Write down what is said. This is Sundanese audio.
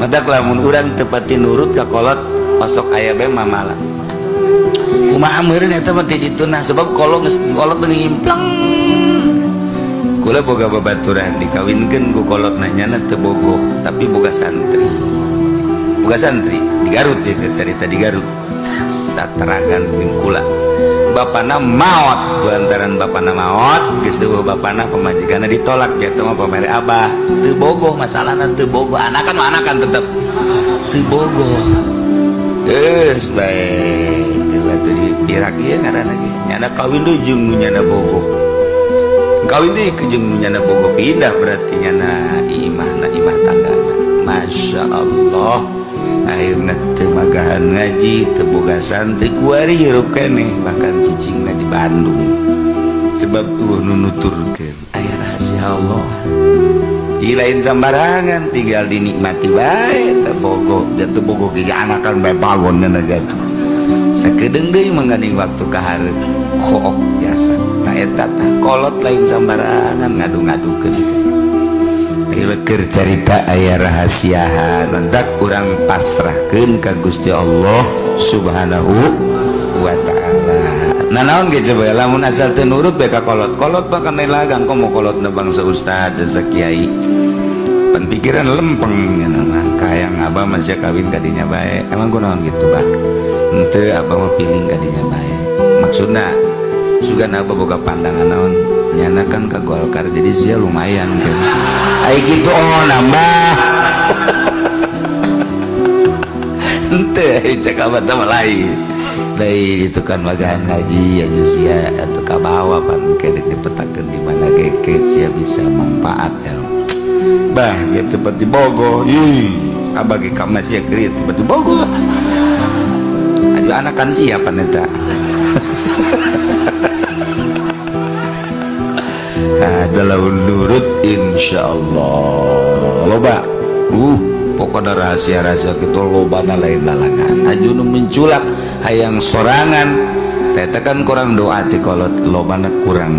Matak lamun urang tepati nurut ka kolot osok aya bae mamala. Kumaha meureun eta mah ti dituna sebab kolot geus kolot teu ngimplang. Kula boga babaturan dikawinkeun ku kolot nanyana teu bogoh tapi boga santri. Boga santri di Garut ya cerita di Garut. Saterangan jeung kula. Bapana maot, lantaran bapana maot geus eueuh bapana pamajikanna ditolak jatuh mah pamere abah. Teu bogoh masalahna teu bogoh, anakan mah anakan tetep teu bogoh. Geus bae teu dipirak ieu ngaranna ge. Nyana kawin deui jeung nu nyana bogoh. Kawin deui jeung nu nyana bogoh pindah berarti nyana imahna imah tanggana. Masya Allah. Akhirna teu magahan ngaji, teu boga santri kuari hirup keneh bahkan cicingna di Bandung. Sebab eueuh nu nuturkeun aya rahasia Allah. Di lain sambarangan tinggal dinikmati bae teu bogoh, dan teu bogoh ge anakan bae bagon nya jatuh. Sakedeung deui mangganing waktu ka hareup kook jasa. Ta eta tah kolot lain sambarangan ngadu-ngadukeun teh. Keur carita aya rahasiahan mendak urang pasrahkeun ka Gusti Allah Subhanahu wa ta'ala. Nah naon ge coba lamun asal teu nurut bae ka kolot. Kolot bakal lagang komo kolotna bangsa ustad dan kiai. Pan pikiran lempeng nya mah kayang abah masih kawin kadinya bae. Emang kunaon gitu bah? Henteu abah mah piling kadinya bae. Maksudna sugan abah boga pandangan naon? Nyana kan ka Golkar jadi sia lumayan kan. Ai kitu oh nambah. Henteu cek abah teh lain. Lain itu kan magahan ngaji aja sia atuh kabawa pan kedek dipetakeun di mana ge sia bisa manfaat ya. Bah gitu peti bogo. Ih, abah ge ka masih gerit peti bogo. Aduh anakan siapa eta? Adalah nurut insyaallah loba pokoknya rahasia-rahasia kita loba na lain lalangan aju nu menculak hayang sorangan teh kan kurang doa ti kolot lobana kurang.